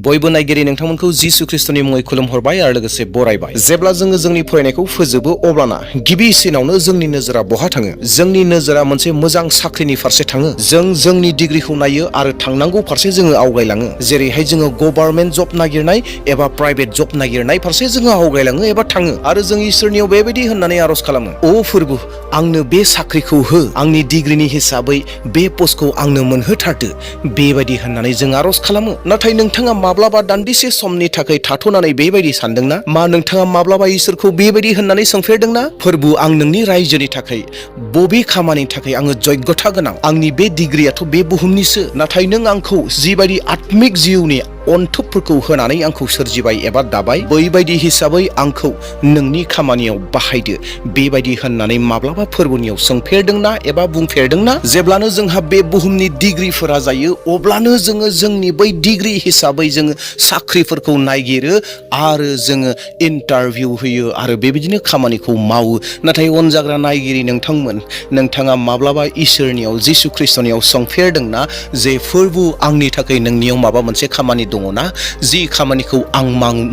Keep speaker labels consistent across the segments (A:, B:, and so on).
A: बयबो नायगिरि नोंथांमोनखौ जिसु ख्रिस्टनि मुङै खुलुमहरबाय आरो लोगोसे बरायबाय। जेब्ला जोङो जोंनि फरायनायखौ फोजोबो अब्लाना गिबिसिनावनो जोंनि नोजोरा बहा थाङो? जोंनि नोजोरा मोनसे मोजां साख्रिनि फारसे थाङो। जों जोंनि डिग्रिखौ नायो आरो थांनांगौ फारसे जोङो आवगायलाङो। जेरैहाय जोङो गभर्नमेन्ट जब नागिरनाय एबा प्राइभेट जब नागिरनाय फारसे जोङो आवगायलाङो एबा थाङो आरो जों इसोरनियाव बेबायदि होननानै आर'ज खालामो, अ फोरबु आंनो बे साख्रिखौ हो, आंनि डिग्रिनि हिसाबै बे पस्टखौ आंनो मोनहोथारदो, बेबायदि होननानै जों आर'ज खालामो। नाथाय नोंथाङा माब्लाबा दान्दिसे समनि थाखाय थाथ'नानै बेबायदि सानदोंना? मा नोंथाङा माब्लाबा इसोरखौ बेबायदि होननानै सोंफेरदोंना? फोरबु आं नोंनि रायजोनि थाखाय बबे खामानिनि थाखाय आङो जग्यथा गोनां? आंनि बे डिग्रियाथ' बे बुहुमनिसो, नाथाय नों आंखौ जिबायदि आत्मिक जिउनि अनथोबफोरखौ होनानै आंखौ सोरजिबाय एबा दाबाय, बैबायदि हिसाबै आंखौ नोंनि खामानियाव बाहायदो, बेबायदि होननानै माब्लाबा फोरबुनियाव सोंफेरदोंना एबा बुंफेरदोंना? जेब्लानो जोंहा बे बुहुमनि डिग्रिफोरा जायो अब्लानो जोङो जोंनि बै डिग्रि हिसाबै जोङो साख्रिफोरखौ नायगिरो आरो जोङो इन्टारभिउ होयो आरो बेबायदिनो खामानिखौ मावो। नाथाय अनजाग्रा नायगिरि नोंथांमोन, नोंथाङा माब्लाबा इसोरनियाव जिसु ख्रिस्टनियाव सोंफेरदोंना जे फोरबु आंनि थाखाय नोंनियाव माबा मोनसे खामानि दङना, जि खामानिखौ आं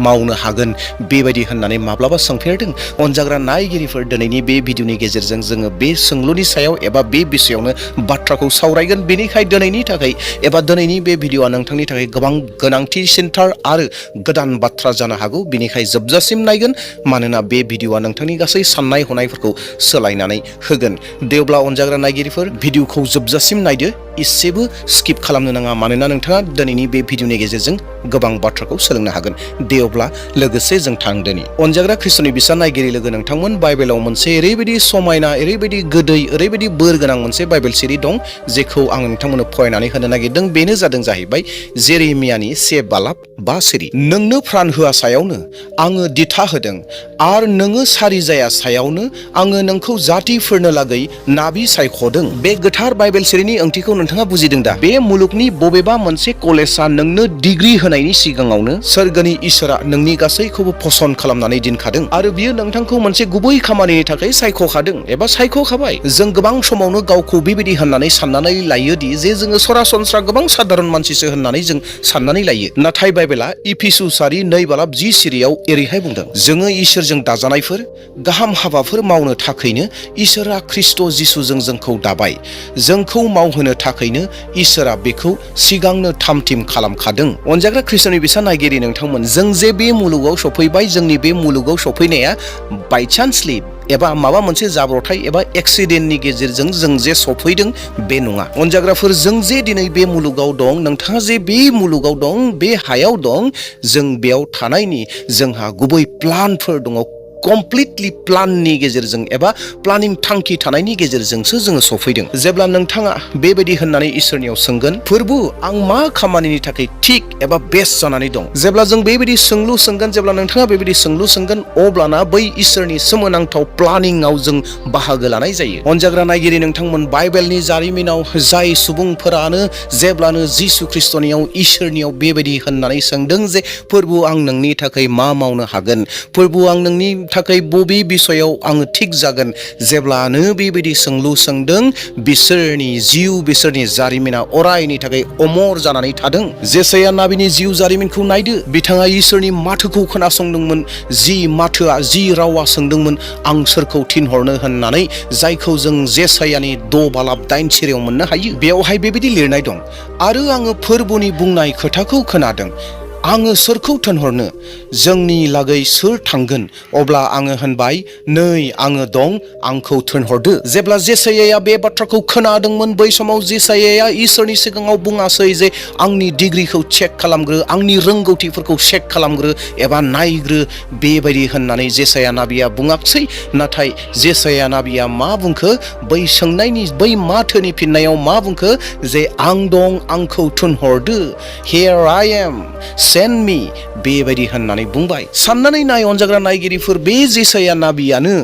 A: मावनो हागोन, बेबायदि होननानै माब्लाबा सोंफेरदों? अनजाग्रा नायगिरिफोर, दिनैनि बे भिडिअनि गेजेरजों जोङो बे सोंलुनि सायाव एबा बे बिषयावनो बाथ्राखौ सावरायगोन। बेनिखायनो दिनैनि थाखाय एबा दिनैनि बे भिडिअआ नोंथांनि थाखाय गोबां गोनांथिसिनथार आरो गोदान बाथ्रा जानो हागौ। बेनिखायनो जोबजासिम नायगोन, मानोना बे भिडिअआ नोंथांनि गासै साननाय हनायफोरखौ सोलायनानै होगोन। दे अब्ला अनजाग्रा नायगिरिफोर, भिडिअखौ जोबजासिम नायदो, एसेबो स्किप खालामनो नाङा, मानोना नोंथाङा दिनैनि बे भिडिअनि गेजेरजों गोबां बाथ्राखौ सोलोंनो हागोन। दे अब्ला लोगोसे जों थांदोनि। अनजाग्रा ख्रिस्टनि बिसा नायगिरि लोगो नोंथांमोन, बाइबेलाव मोनसे ओरैबायदि समायना, ओरैबायदि गोदै, ओरैबायदि बोर गोनां मोनसे बाइबेल सिरि दं, जेखौ आं नोंथांमोननो फरायनानै होनो नागिरदों। बेनो जादों जाहैबाय जेरेमियानि 7:5 नोंनो प्राण होआ सायावनो आङो दिथा होदों आरो नोङो सारि जाया सायावनो आङो नोंखौ जातिफोरनो लागै नाबि सायख'दों। बे गोथार बाइबेल सिरिनि ओंथिखौ नोंथाङा बुजिदों दा? बे मुलुगनि बबेबा मोनसे कलेजआ नोंनो डिग्री होनायनि सिगाङावनो सोरगोनि इसोरा नोंनि गासैखौबो फसन्द खालामनानै दोनखादों आरो बियो नोंथांखौ मोनसे गुबै खामानिनि थाखाय सायख'खादों एबा सायख'खाबाय। जों गोबां समावनो गावखौ बेबायदि होननानै साननानै लायोदि जे जोङो सरासनस्रा गोबां साधारन मानसिसो होननानै जों साननानै लायो। नाथाय बाइबेला इफिसुसारि 2:10 सिरियाव एरैहाय बुंदों, जोङो इसोरजों दाजानायफोर गाहाम हाबाफोर मावनो थाखायनो इसोरा ख्रिस्ट' जिसुजों जोंखौ दाबाय। जोंखौ मावहोनो थाखायनो इसोरा बेखौ सिगांनो थाम-थिम खालामखादों। अनजाग्रा ख्रिस्टनि बिसा नायगिरि नोंथांमोन, जों जे बे मुलुगाव सफैबाय, जोंनि बे मुलुगाव सफैनाया बायचान्सलि एबा माबा मोनसे जाब्रथाय एबा एक्सिडेन्टनि गेजेरजों जों जे सफैदों, बे नङा। अनजाग्राफोर, जों जे दिनै बे मुलुगाव दं, नोंथाङा जे बे मुलुगाव दं, बे हायाव दं, जों बेयाव थानायनि जोंहा गुबै प्लानफोर दङ। कमप्लिटलि प्लाननि गेजेरजों एबा प्लानिं थांखि थानायनि गेजेरजोंसो जोङो सफैदों। जेब्ला नोंथाङा बेबायदि होननानै इसोरनियाव सोंगोन, फोरबु आं मा खामानिनि थाखाय थिक एबा बेस्ट जानानै दं? जेब्ला जों बेबायदि सोंलु सोंगोन, जेब्ला नोंथाङा बेबायदि सोंलु सोंगोन, अब्लाना बै इसोरनि सोमोनांथाव प्लानिंआव जों बाहागो लानाय जायो। अनजाग्रा नायगिरि नोंथांमोन, बाइबेलनि जारिमिनाव जाय सुबुंफोरानो जेब्लानो जिसु ख्रिस्टनियाव इसोरनियाव बेबायदि होननानै सोंदों जे फोरबु आं नोंनि थाखाय मा मावनो हागोन, फोरबु आं नोंनि थाखाय बबे बिषयाव आङो थिक जागोन, जेब्लानो बेबायदि सोंलु सोंदों, बिसोरनि जिउ, बिसोरनि जारिमिना अरायनि थाखाय अमर जानानै थादों। जेसाया नाबिनि जिउ जारिमिनखौ नायदो, बिथाङा इसोरनि माथोखौ खोनासंदोंमोन, जि माथोआ, जि रावा सोंदोंमोन, आं सोरखौ थिनहरनो होननानै, जायखौ जों जेसायानि 6:8 सिरियाव मोननो हायो। बेवहाय बेबायदि लिरनाय दं, आरो आङो फोरबुनि बुंनाय खोथाखौ खोनादों, आङो सोरखौ थिनहरनो, जोंनि लागै सोर थांगोन? अब्ला आङो होनबाय, नै आङो दं, आंखौ थिनहरदो। जेब्ला जेसायाया बे बाथ्राखौ खोनादोंमोन, बै समाव जेसायाया इसोरनि सिगाङाव बुङासै जे आंनि डिग्रिखौ चेक खालामग्रो, आंनि रोंगौथिफोरखौ चेक खालामग्रो एबा नायग्रो, बेबायदि होननानै जेसाया नाबिया बुङाखसै। नाथाय जेसाया नाबिया मा बुंखो? बै सोंनायनि, बै माथोनि फिननायाव मा बुंखो? जे आं दं, आंखौ थिनहरदो, here I am, send me, बेबायदि होननानै बुंबाय। साननानै नाय अनजाग्रा नायगिरिफोर, बे जेसाया नाबियानो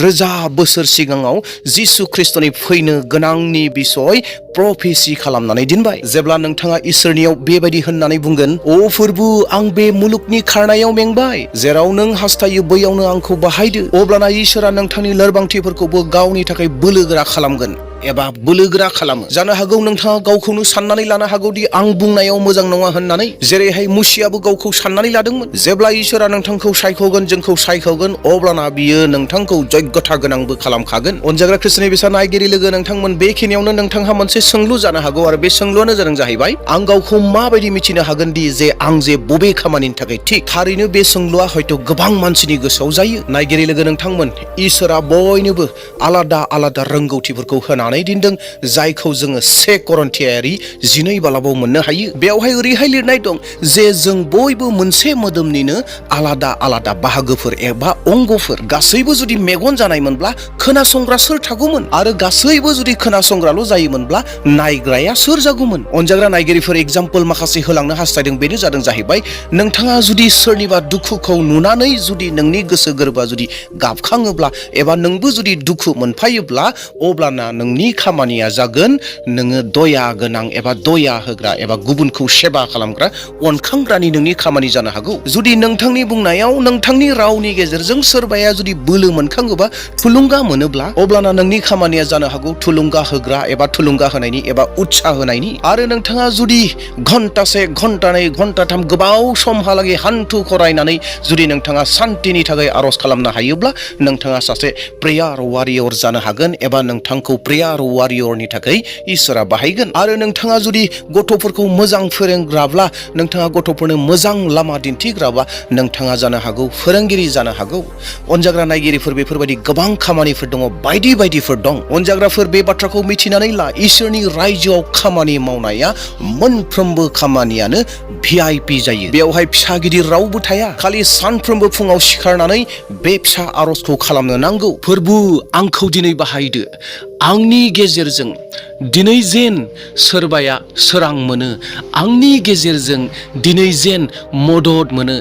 A: रोजा बोसोर सिगाङाव जिसु ख्रिस्टनि फैनो गोनांनि बिसय प्रफेसि खालामनानै दोनबाय। जेब्ला नोंथाङा इसोरनियाव बेबायदि होननानै बुंगोन, अ फोरबु आं बे मुलुगनि खारनायाव मेंबाय, जेराव नों हास्थायो बैयावनो आंखौ बाहायदो, अब्लाना इसोरा नोंथांनि लोरबांथिफोरखौबो गावनि थाखाय बोलोगोरा खालामगोन। एबा बोलोगोरा खालामो। जानो हागौ नोंथाङा गावखौनो साननानै लानो हागौदि आं बुंनायाव मोजां नङा होननानै, जेरैहाय मुसियाबो गावखौ साननानै लादोंमोन जेब्ला इसोरा नोंथांखौ सायख'गोन, जोंखौ सायख'गोन, अब्लाना बियो नोंथांखौ जग्यता गोनांबो खालामखागोन। अनजाग्रा खृष्टनि बिसा नायगिरि लोगो नोंथांमोन, बेखिनियावनो नोंथांहा मोनसे सोंलु जानो हागौ आरो बे सोंलुआनो जाहैबाय आं गावखौ माबायदि मिथिनो हागोन दि जे आं जे बबे खामानिनि थाखाय थिग? थारैनो बे सोंलुआ हयथ' गोबां मानसिनि गोसोआव जायो। नायगिरि लोगो नोंथांमोन, इसोरा बयनोबो आलादा आलादा रोंगौथिफोरखौ होनानै दोनदों, जायखौ जोङो 1 करन्थियारि 12 बालाबाव मोननो हायो। बेवहाय ओरैहाय लिरनाय दं जे जों बयबो मोनसे मोदोमनिनो आलादा आलादा बाहागोफोर एबा अंगफोर। गासैबो जुदि मेगन जानायमोनब्ला खोनासंग्रा सोर थागौमोन? आरो गासैबो जुदि खोनासंग्राल' जायोमोनब्ला नायग्राया सोर जागौमोन? अनजाग्रा नायगिरिफोर, एग्जाम्पल माखासे होलांनो हास्थायदों। बेनो जाहैबाय नोंथाङा जुदि सोरनिबा दुखुखौ नुनानै जुदि नोंनि गोसो गोरबोआ जुदि गाबखाङोब्ला एबा नोंबो जुदि दुखु मोनफायोब्ला, अब्लाना नोंनि खामानिया जागोन नोङो दया गोनां एबा दया होग्रा एबा गुबुनखौ सेबा खालामग्रा, अनखांग्रानि नोंनि खामानि जानो हागौ। जुदि नोंथांनि बुंनायाव, नोंथांनि रावनि गेजेरजों सोरबाया जुदि बोलो मोनखाङोबा, थुलुंगा मोनोब्ला, अब्लाना नोंनि खामानिया जानो हागौ थुलुंगा होग्रा एबा थुलुंगा होनायनि एबा उत्साह होनायनि। आरो नोंथाङा जुदि घन्टासे, घन्टानै, घन्टाथाम गोबाव समहालागै हान्थु खरायनानै जुदि नोंथाङा सान्तिनि थाखाय आर'ज खालामनो हायोब्ला, नोंथाङा सासे प्रेयार वारियर जानो हागोन एबा नोंथांखौ प्रेयार वारियरनि थाखाय इसोरा बाहायगोन। आरो नोंथाङा जुदि गथ'फोरखौ मोजां फोरोंग्राब्ला, नोंथाङा गथ'फोरनो मोजां लामा दिन्थिग्राबा, नोंथाङा जानो हागौ फोरोंगिरि जानो हागौ। अनजाग्रा नायगिरिफोर, बेफोरबायदि गोबां खामानिफोर दङ, बायदि बायदिफोर दं। अनजाग्राफोर, बे बाथ्राखौ मिथिनानै ला, इसोरनि रायजोआव खामानि मावनाया मोनफ्रोमबो खामानियानो VIP जायो। बेवहाय फिसा गिदिर रावबो थाया। खालि सानफ्रोमबो फुङाव सिखारनानै बे फिसा आर'जखौ खालामनो नांगौ। फोरबु, आंखौ दिनै बाहायदो। आंनि गेजेरजों दिनै जेन सोरबाया सोरां मोनो, आंनि गेजेरजों दिनै जेन मदद मोनो,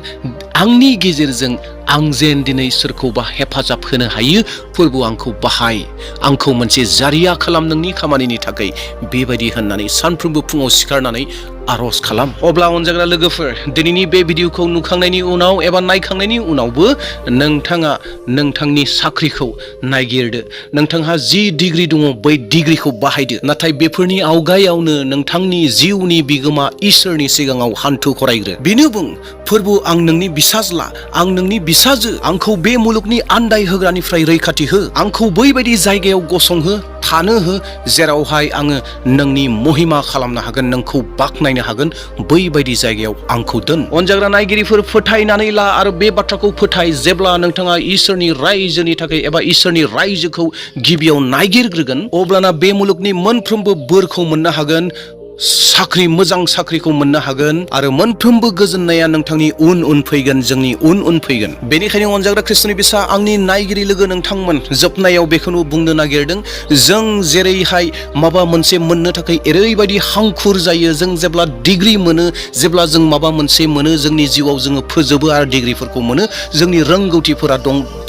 A: आंनि गेजेरजों आं जेन दिनै सोरखौबा हेफाजाब होनो हायो। फोरबु, आंखौ बाहाय, आंखौ मोनसे जारिया खालाम नोंनि खामानिनि थाखाय। बेबायदि होननानै सानफ्रोमबो फुङाव सिखारनानै आर'ज खालाम। अब्ला अनजाग्रा लोगोफोर, दिनैनि बे भिडिअखौ नुखांनायनि उनाव एबा नायखांनायनि उनावबो नोंथाङा नोंथांनि साख्रिखौ नायगिरदो। नोंथांहा जि डिग्रि दङ, बै डिग्रिखौ बाहायदो। नाथाय बेफोरनि आवगायावनो नोंथांनि जिउनि बिगोमा इसोरनि सिगाङाव हान्थु खरायग्रो। बेनो बुं, फोरबु, आं नोंनि बिसाज्ला, आं नोंनि बिसाजो, आंखौ बे मुलुगनि आन्दाय होग्रानिफ्राय रैखाथि हो। आंखौ बैबायदि जायगायाव गसंहो, थानो हो, जेरावहाय आङो नोंनि महिमा खालामनो हागोन, नोंखौ बाख्नायनो हागोन। बैबायदि जायगायाव आंखौ दोन। अनजाग्रा नायगिरिफोर, फोथायनानै ला आरो बे बाथ्राखौ फोथाय, जेब्ला नोंथाङा इसोरनि रायजोनि थाखाय एबा इसोरनि रायजोखौ गिबियाव नायगिरग्रोगोन, अब्लाना बे मुलुगनि मोनफ्रोमबो बोरखौ मोननो हागोन। साख्रि, मोजां साख्रिखौ मोननो हागोन आरो मोनफ्रोमबो गोजोननाया नोंथांनि उन फैगोन, जोंनि उन फैगोन। बेनिखायनो अनजाग्रा खृष्टनि बिसा, आंनि नायगिरि लोगो नोंथांमोन, जोबनायाव बेखौनो बुंनो नागिरदों, जों जेरैहाय माबा मोनसे मोननो थाखाय ओरैबायदि हांखुर जायो, जों जेब्ला डिग्रि मोनो, जेब्ला जों माबा मोनसे मोनो, जोंनि जिउआव जोङो फोजोबो आरो डिग्रिफोरखौ मोनो, जोंनि रोंगौथिफोरा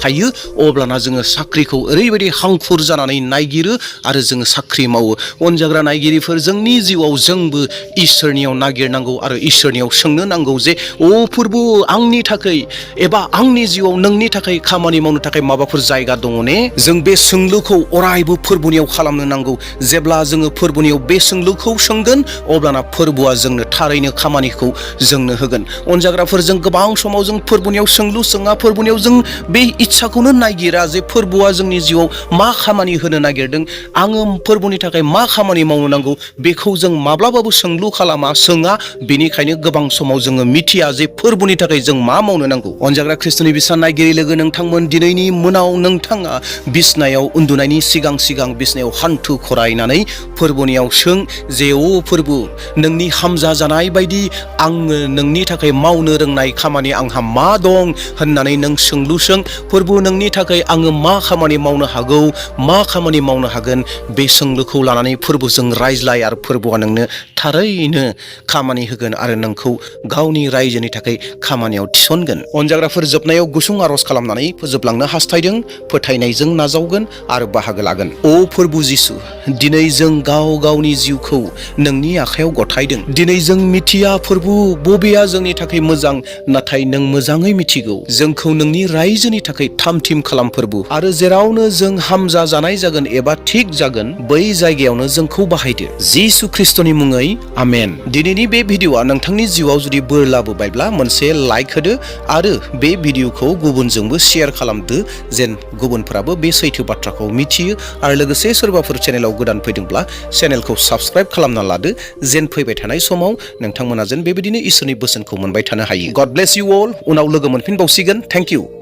A: थायो, अब्लाना जोङो साख्रिखौ ओरैबायदि हांखुर जानानै नायगिरो आरो जोङो साख्रि मावो। अनजाग्रा नायगिरिफोर, जोंनि जिउआव जोंबो इसोरनियाव नागिरनांगौ आरो इसोरनियाव सोंनो नांगौ जे, अ फोरबु, आंनि थाखाय एबा आंनि जिउआव नोंनि थाखाय खामानि मावनो थाखाय माबाफोर जायगा दङ ने? जों बे सोंलुखौ अरायबो फोरबुनियाव खालामनो नांगौ। जेब्ला जोङो फोरबुनियाव बे सोंलुखौ सोंगोन, अब्लाना फोरबुआ जोंनो थारैनो खामानिखौ जोंनो होगोन। अनजाग्राफोर, जों गोबां समाव जों फोरबुनियाव सोंलु सोङा, फोरबुनियाव जों बे इच्छाखौनो नागिरा जे फोरबुआ जोंनि जिउआव मा खामानि होनो नागिरदों, आङो फोरबुनि थाखाय मा खामानि मावनो नांगौ, बेखौ जों माब्लाबाबो सोंलु खालामा, सोङा। बेनिखायनो गोबां समाव जोङो मिथिया जे फोरबुनि थाखाय जों मा मावनो नांगौ। अनजाग्रा खृष्टनि बिसा नायगिरि लोगो नोंथांमोन, दिनैनि मोनाव नोंथाङा बिसनायाव उन्दुनायनि सिगां बिसनायाव हान्थु खरायनानै फोरबुनियाव सों जे, अ फोरबु, नोंनि हामजा जानाय बायदि आङो नोंनि थाखाय मावनो रोंनाय खामानि आंहा मा दं होननानै नों सोंलु सों। फोरबु, नोंनि थाखाय आङो मा खामानि मावनो हागौ, मा खामानि मावनो हागोन, बे सोंलुखौ लानानै फोरबुजों रायज्लाय आरो फोरबुआ नोंनो नोंनो थारैनो खामानि होगोन आरो नोंखौ गावनि रायजोनि थाखाय खामानियाव थिसनगोन। अनजाग्राफोर, जोबनायाव गुसुं आरज खालामनानै फोजोबलांनो हास्थायदों, फोथायनायजों नाजावगोन आरो बाहागो लागोन। ओ फोरबु जिसु, दिनै जों गाव गावनि जिउखौ नोंनि आखायाव गथायदों। दिनै जों मिथिया फोरबु बबेया जोंनि थाखाय मोजां, नाथाय नों मोजाङै मिथिगौ। जोंखौ नोंनि रायजोनि थाखाय थाम-थिम खालाम फोरबु, आरो जेरावनो जों हामजा जानाय जागोन एबा थिग जागोन बै जायगायावनो जोंखौ बाहायदो। जिसु ख्रिस्टनि मुङै आमेन। दिनैनि बे भिडिअ'आ नोंथांनि जिउआव जुदि बोर लाबोबायब्ला मोनसे लाइक होदो आरो बे भिडिअ'खौ गुबुनजोंबो शेयार खालामदो, जेन गुबुनफोराबो बे सैथो बाथ्राखौ मिथियो। आरो लोगोसे सोरबाफोर चेनेलाव गोदान फैदोंब्ला चेनेलखौ साबस्क्राइब खालामना लादो, जेन फैबाय थानाय समाव नोंथांमोना जेन बेबायदिनो इसोरनि बोसोनखौ मोनबाय थानो हायो। गड ब्लेस इउ अल। उनाव लोगो मोनफिनबावसिगोन। Thank you.